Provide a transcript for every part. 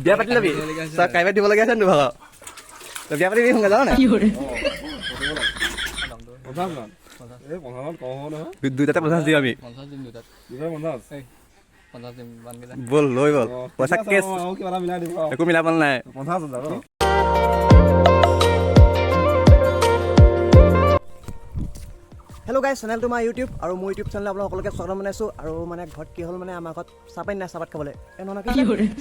বিয়া পাতি ল'বি। তই কাইবাৰ দিব লগীয়া আছে নি ভাগ? তই বিয়া পাতিবি সোনকালে, যাৱ নাই? 50 মান, এই 50 মান কম হ'ব নহয়। দুইটাতে 50 দিম আমি। 50 দিম দুটাত। দুটাই 50। 50 দিম বানকেইটা। ব'ল, লৈ ব'ল। পইচা কেছ। আৰু কিবা এটা মিলাই দিব। একো মিলাব নাই। 50,000 ন? হেল্ল' গাইজ, চেনেলটো my YouTube আৰু মোৰ ইউটিউব চেনেল আপোনালোক সকলোকে স্বাগতম জনাইছোঁ। আৰু মানে ঘৰত কি হ'ল, মানে আমাৰ ঘৰত চাহপানী নাই চাহপাত খাবলৈ। এই নহয়, কি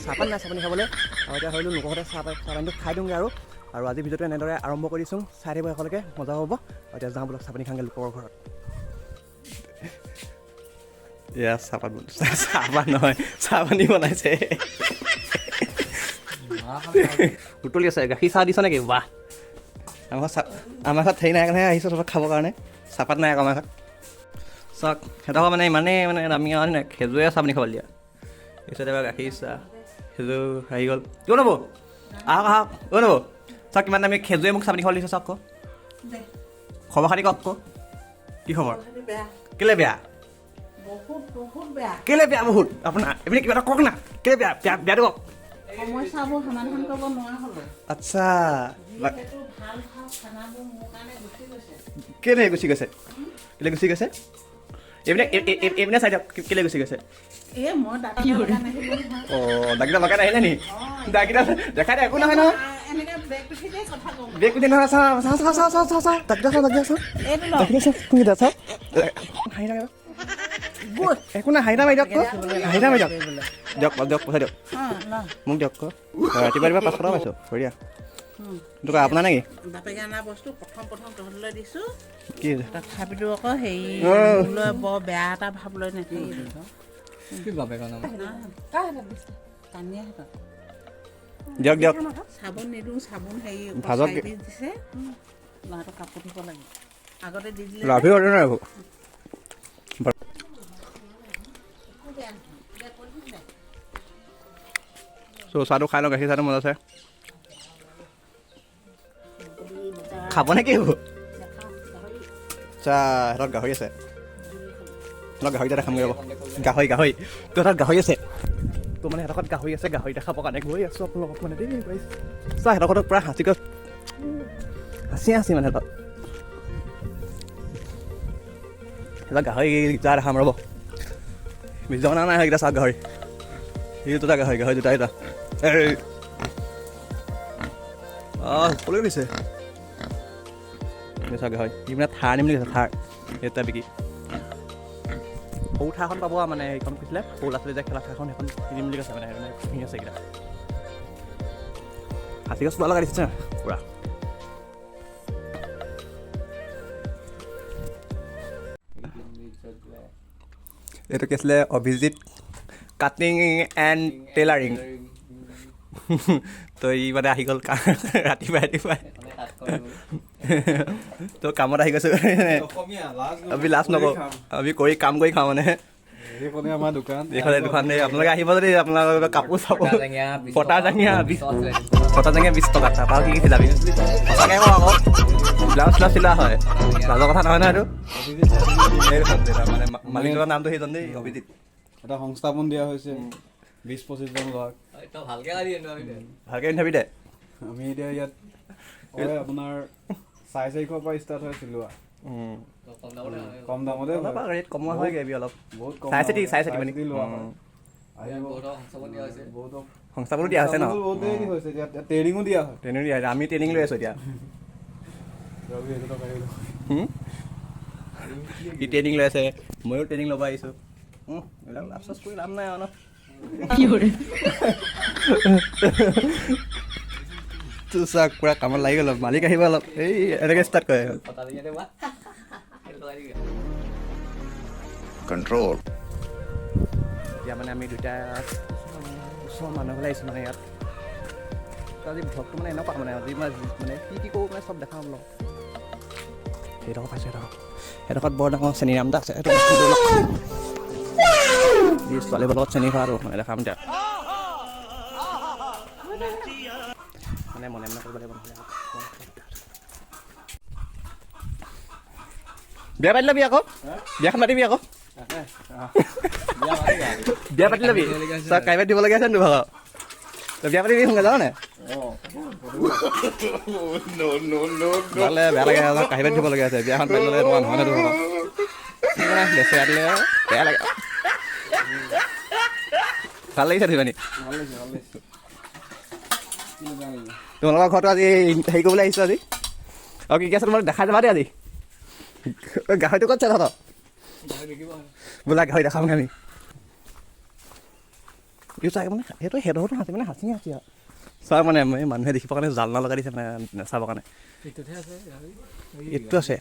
চাহপাত নাই চাহপানী খাবলৈ। আৰু এতিয়া ভাবিলোঁ লোকৰ ঘৰতে চাহপানীটো খাই দিওঁগৈ। আৰু আৰু আজি ভিডিঅ'টো এনেদৰে আৰম্ভ কৰি দিছোঁ, চাই থাকিব সকলোকে, মজা হ'ব। আৰু এতিয়া যাওঁ বোলক, চাহপানী খাওঁগৈ লোকৰ ঘৰত। এয়া চাহপাত, চাহপাত নহয়, চাহপানী বনাইছে। উতলি আছে। গাখীৰ চাহ দিছ নেকি? বাহ, আমাৰ ঘৰত হেৰি নাই কাৰণেহে আহিছোঁ তহঁতক খাবৰ কাৰণে। চাহপাত নাই আকৌ আমাৰ ঘৰত। চাওক, সিহঁতৰ মানে ইমানেই মানে দামী আৰু নাই, খেজুৱে চাহপানী খাবলৈ দিয়া। তাৰপিছত এবাৰ গাখীৰ চাহ খেজুৰ আহি গ'ল। কিয় নব, আহক আহক। অ' নব, চাওক কিমান দামী খেজুৱে মোক চাহপানী খাবলৈ দিছে। চাওক, ক খবৰ খাতি কওক, ক কি খবৰ? কেলে বেয়া? বহুত বহুত বেয়া। কেলে বেয়া বহুত? আপোনাৰ এইপিনে কিবা এটা কওক না, কেলে বেয়া? বেয়া বেয়াটো কওক। সমস্যাবোৰ সমাধান কৰিব নোৱাৰা হ'লো। আচ্ছা। যিহেতু ভাল ভাল খানাবোৰ মোৰ কাৰণে গুচি গৈছে। কেলে গুচি গৈছে? কেলে গুচি গৈছে? এইপিনে এইপিনে চাই দিয়ক, কেলে গুচি গৈছে? এই মই দাঁত লগাই নাহিলো নহয়। অঁ, দাগিটা লগাই নাহিলে নি? দাগিটা দেখাই দে, একো নহয় নহয়। এনেকে বেগ পিঠিতে কথা কওঁ। বেগ পিঠি নহয়, চাওঁ চাওঁ চাওঁ চাওঁ চাওঁ চাওঁ চাওঁ, দাগিটা চাওঁ, দাগিটা চাওঁ। এইটো লওক। দাগিটা চাওঁ, কোনকেইটা চাওঁ। হাঁহি থাকে। একো নাই, হাঁহি এটা মাৰি দিয়ক ক, হাঁহি এটা মাৰি দিয়ক। দিয়ক দিয়ক, পইচা দিয়ক। অঁ, ল। মোক দিয়ক ক। ৰাতিপুৱা ৰাতিপুৱা 500 টকা পাইছোঁ, বঢ়িয়া। এইটো আপোনাৰ নেকি? বাপেকে অনা বস্তু প্ৰথম প্ৰথম তহঁতলৈ দিছোঁ। কি? তথাপিতো আকৌ হেৰি, মোলৈ বৰ বেয়া এটা ভাৱ লৈ নাথাকিবি। কি বাপেকৰ নাম? কানিয়া হাতত। দিয়ক দিয়ক। চাবোন নিদিওঁ, চাবোন হেৰি ভাজক। চাৰি দিছে। ল'ৰাটো কাপোৰ ধুব লাগে, আগতে দি দিলে। লাভি হয় নাই এইবোৰ? একো বেয়া নহয়। দে, কৈ দিম দে। চ' চাহটো খাই লওঁ, গাখীৰ চাহটো মজা আছে। খাব নেকি এইবোৰ? আচ্ছা, সিহঁত গাহৰি আছে। অলপ গাহৰি এটা খামগৈ ৰ'ব। গাহৰি গাহৰি, তোৰ তাত গাহৰি আছে। তো মানে সিহঁতৰ ঘৰত গাহৰি আছে, গাহৰি এটা খাবৰ কাৰণে গৈ আছোঁ আপোনালোকক মানে দেই। চা, সিহঁতৰ ঘৰত পূৰা হাঁচি গছ, হাঁচি হাঁচি মানে সিহঁতৰ সিহঁতৰ গাহৰি যা দেখাম ৰ'ব। জনা নাই সেইকেইটা। চাওক, গাহৰি এই দুটা, গাহৰি গাহৰি দুটা এটা। এই অঁ, সকলোৱে দিছে। এই চাওক গাহৰি। ই মানে থাৰ আনিম বুলি কৈছে, থাৰ এটা বিকি সৰু থাৰখন পাব আৰু মানে সেইখন কৈছিলে, সৰু ল'ৰা ছোৱালী যে খেলা থাৰখন, সেইখন কিনিম বুলি কৈছে। মানে মানে পুহি আছে এইকেইটা। খাচী গছ পুৰা লগাই দিছে পুৰা। এইটো কি আছিলে? Abhijit cutting and tailoring. তো ই মানে আহি গ'ল ৰাতিপুৱাই ৰাতিপুৱাই। তো কামত আহি গৈছোঁ। আমি লাজ নকৰোঁ, আমি কৰি কাম কৰি খাওঁ মানে। এইখনে আমাৰ দোকান। এইখনে দোকান দেই। আপোনালোকে আহিব যদি আপোনালোকে কাপোৰ চাব। ফটা জাঙিয়া, ফটা জাঙিয়া 20 টকা। তাৰপৰা কি কি চিলাবি? সঁচাকৈ কওঁ আকৌ, ব্লাউজ চিলাউজ চিলোৱা হয়। লাজৰ কথা নহয় নহয় এইটো। এইখন মানে মালিকজনৰ নামটো সেইজন দেই, অভিজিত। এটা সংস্থাপন দিয়া হৈছে 20-25জন ল'ৰাক। ভালকে ভালকৈ নাথাবি দে। আমি এতিয়া ইয়াত হয় আপোনাৰ 450ৰ পৰা ষ্টাৰ্ট হয় চিলোৱা। কম দামতে। ৰেট কমোৱা হয় অলপ। বহুত কম। চাই চিতি, চাই চিতি মানে লোৱা হয়। সংস্থাপনো দিয়া হৈছে ন? হৈছে, ট্ৰেইনিঙো দিয়া হয়। ট্ৰেইনিং দিয়া হৈছে, আমি ট্ৰেইনিং লৈ আছোঁ এতিয়া। সি ট্ৰেইনিং লৈ আছে, ময়ো ট্ৰেইনিং ল'ব আহিছোঁ। এইবিলাক লাভ চাছ কৰি লাভ নাই আৰু ন। তোৰ চাওক, পূৰা কামত লাগি গ'ল। মালিক আহিব অলপ, এই এনেকৈ ষ্টাৰ্ট কৰে। কণ্ট্ৰল। এতিয়া মানে আমি দুইটা ওচৰৰ মানুহ ঘৰলৈ আহিছোঁ। মানে ইয়াত আজি ভ্লগটো মানে এনেকুৱা, মানে আজি মানে কি কি কৰোঁ মানে চব দেখাম অলপ। সেইডোখৰ পাইছোঁ, সেইডোখৰ সেইডোখৰত বৰ ডাঙৰ চেনীৰাম এটা আছে। সেইটো ছোৱালীবোৰৰ লগত চেনি খোৱাটো মানে দেখাম এতিয়া। মানে মনে মনে কৰিব লাগিব, নহ'লে বিয়া পাতি ল'বি আকৌ। বিয়াখন পাতিবি আকৌ, বিয়া পাতি ল'বি। কাইবাৰ দিব লগীয়া আছে নি ভাগ? তই বিয়া পাতিবি সোনকালে জান নাই? ভালে বেয়া লাগে, কাঁহী বাতি ধুব লগীয়া আছে। বিয়াখন পাতি ল'লে এনেকুৱা নহয় নহয়, বেচেৰা দিলে বেয়া লাগে। ভাল লাগিছে ধুই পানি। তোমালোকৰ ঘৰতো আজি হেৰি কৰিবলৈ আহিছোঁ আজি। আৰু কি কি আছে তোমালোক দেখাই যাবা দেই আজি। গাহৰিটো ক'ত আছে তহঁতৰ? বোলা গাহৰি দেখামগৈ আমি। এইটো চাই মানে সেইটো সিহঁতৰ সাঁচি মানে সাঁচি সাঁচি আৰু চাওক মানে মানুহে দেখিবৰ কাৰণে জালনা লগাই দিছে মানে নাচাবৰ কাৰণে। এইটো আছে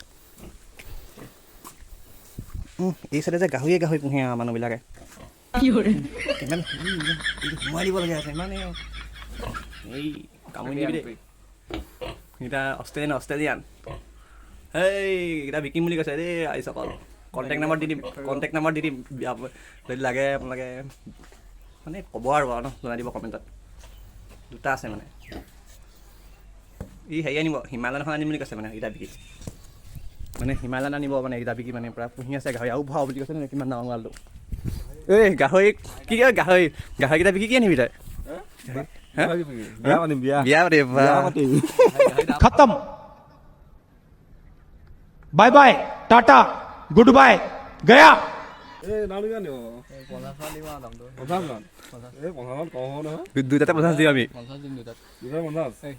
এই চাইডে যে গাহৰিয়ে গাহৰি পুহে আৰু মানুহবিলাকে। ইমান সোমাই দিবলগীয়া আছে ইমানেই আৰু। এই কামুৰি নিবি দেই। এতিয়া অষ্ট্ৰেলিয়ান অষ্ট্ৰেলিয়ান সেইকেইটা বিকিম বুলি কৈছে দেই ৰাইজসকল। কণ্টেক্ট নাম্বাৰ দি দিম, কণ্টেক্ট নাম্বাৰ দি দিম, যদি লাগে আপোনালোকে মানে ক'ব আৰু ন, জনাই দিব কমেণ্টত। দুটা আছে মানে। ই হেৰি আনিব, হিমালয়ানখন আনিম বুলি কৈছে মানে এইকেইটা বিকি, মানে হিমালয়ান আনিব মানে এইকেইটা বিকি মানে পূৰা পুহি আছে গাহৰি আৰু ভৰাও বুলি কৈছে নে কিমান ডাঙৰ গঁৰালটো। এই গাহৰি কি কয়, গাহৰি গাহৰিকেইটা বিকি কি আনিবি তই? বিয়া পাতিম, বিয়া বিয়া পাতিম, বিয়া পাতিম। खत्म, bye bye, tata, good bye, गया। এই দামটো কিমান দিব? 50 দিম আৰু দামটো। 50 মান? এই 50 মান কম হ'ব নহয়। দুটাতে 50 দিম আমি। 50 দিম দুটাত। দুটাত 50?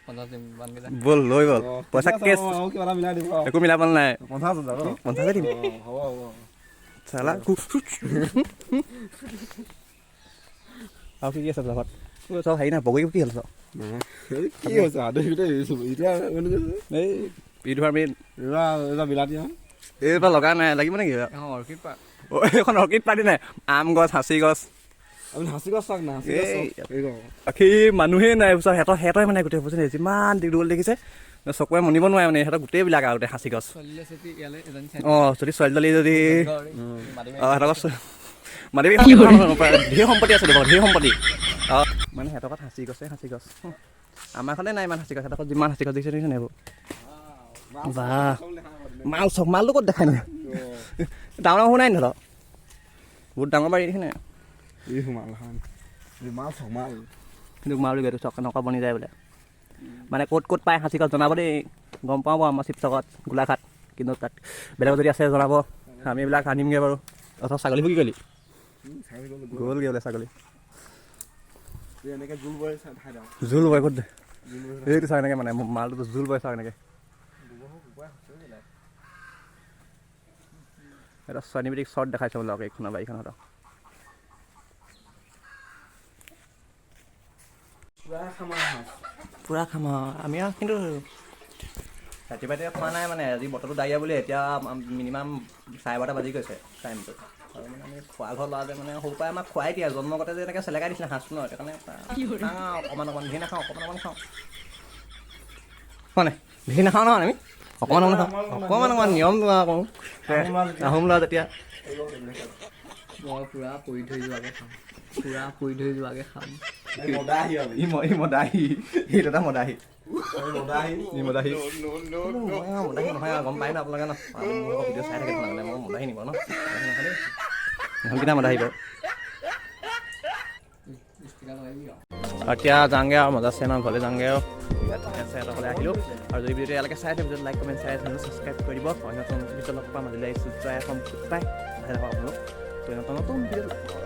50 দিম ইমানকেইটা। ব'ল লৈ ব'ল, পইচা কেছ। কিবা এটা মিলাই দিব। একো মিলাব নাই। 50,000? 50 দিম। হ'ব হ'ব। চালা আৰু কি কি আছে ঘৰত? চব হেৰি নাই, বগৰী কি হ'ল চব? কি হৈছে এতিয়া? এই ইউটিউবাৰ বিলাতী আম এইবাৰ লগা নাই, লাগিব নেকি? Orchid park. এইখন অৰ্কিড পাৰ্টি নাই, আম গছ, সাঁচি গছ। সাঁচি গছ চাওক না। বাকী মানুহেই নাই। সিহঁতৰ সিহঁতৰে মানে গোটেই বুজিছে, যিমান দীঘল দেখিছে চকুৱে মনিব নোৱাৰে মানে সিহঁতৰ গোটেইবিলাক আৰু গোটেই সাঁচি গছ। অঁ, যদি ছোৱালী তোৱালী যদি অঁ সিহঁতৰ মাটি ঢেৰ সম্পত্তি আছে দেখোন, ঢেৰ সম্পত্তি। অঁ, মানে সিহঁতৰ ঘৰত সাঁচি গছে সাঁচি গছ, আমাৰখনে নাই ইমান সাঁচি গছ। সিহঁতৰ ঘৰত যিমান সাঁচি গছ দেখিছে দেখিছে নাই এইবোৰ? বাহ, মাল চব মালটো ক'ত দেখাই নহয়। ডাঙৰ ডাঙৰ নাই ধৰক, বহুত ডাঙৰ বাৰী দেখিছে নাই? কিন্তু মাল এইটো চক কেনেকুৱা বনি যায় বোলে। মানে ক'ত ক'ত পায় সাঁচি গছ জনাব দেই। গম পাওঁ বাৰু আমাৰ শিৱসাগৰত, গোলাঘাট, কিন্তু তাত বেলেগত যদি আছে জনাব, আমি এইবিলাক আনিমগৈ বাৰু। অথবা ছাগলীবোৰ কি কৰিলি? গ'লগৈ বোলে ছাগলী। জোল বয় ক'ত এইটো চাওঁ এনেকৈ, মানে মালটো জোল বয় চাওঁ এনেকৈ। এটা চিনেমেটিক শ্বট দেখাইছে বোলে এইখনৰ বাৰীখনত। পূৰা খাম আমি আৰু, কিন্তু ৰাতিপুৱা এতিয়া খোৱা নাই মানে আজি বতৰটো ডাৱৰীয়া বুলি। এতিয়া মিনিমাম 12:30 বাজি গৈছে টাইমটো। আৰু মানে আমি খোৱা ঘৰ ল'ৰা যে মানে সৰুৰ পৰাই আমাক খুৱাই দিয়ে, জন্মগতে যে এনেকৈ চেলেকাই দিছিলে সাঁজটো ন, সেইকাৰণে খাওঁ অকণমান অকণমান, ধেৰ নাখাওঁ, অকণমান অকণমান খাওঁ। হয় নাই? ধেৰ নাখাওঁ নহয় আমি, অকণমান অকণমান খাওঁ, অকণমান অকণমান নিয়ম কৰোঁ। আহোম ল'ৰা যেতিয়া মই পূৰা পুৰি থৈ যোৱাকৈ খাম, পূৰা পুৰি থৈ যোৱাকৈ খাম। ই মদাহী, ই দাদা মদাহী, ই মদাহী। মই মদাহী নহয় আৰু গম পাই ন আপোনালোকে ন, মোৰ ভিডিঅ' চাই থাকে তোমালোকে, মই মদাহী নিব ন? ইহঁতকেইটা মদাহী বাৰু। এতিয়া যাওঁগৈ আৰু, মজা আছে ন, ঘৰলৈ যাওঁগৈ আৰু। ঘৰলৈ আহিলোঁ আৰু যদি ভিডিঅ'টো ইয়ালৈকে চাই আছে, ভিডিঅ'টো লাইক, কমেণ্ট, শ্বেয়াৰ, চেনেলটো ছাবস্ক্ৰাইব কৰি দিব। অন্য নতুন ভিডিঅ' লগ পাম। আজিলৈ আহিছোঁ, জয় অসম, বাই। ভালে থাকক আপোনালোক। নতুন নতুন ভিডিঅ' লগ পাম।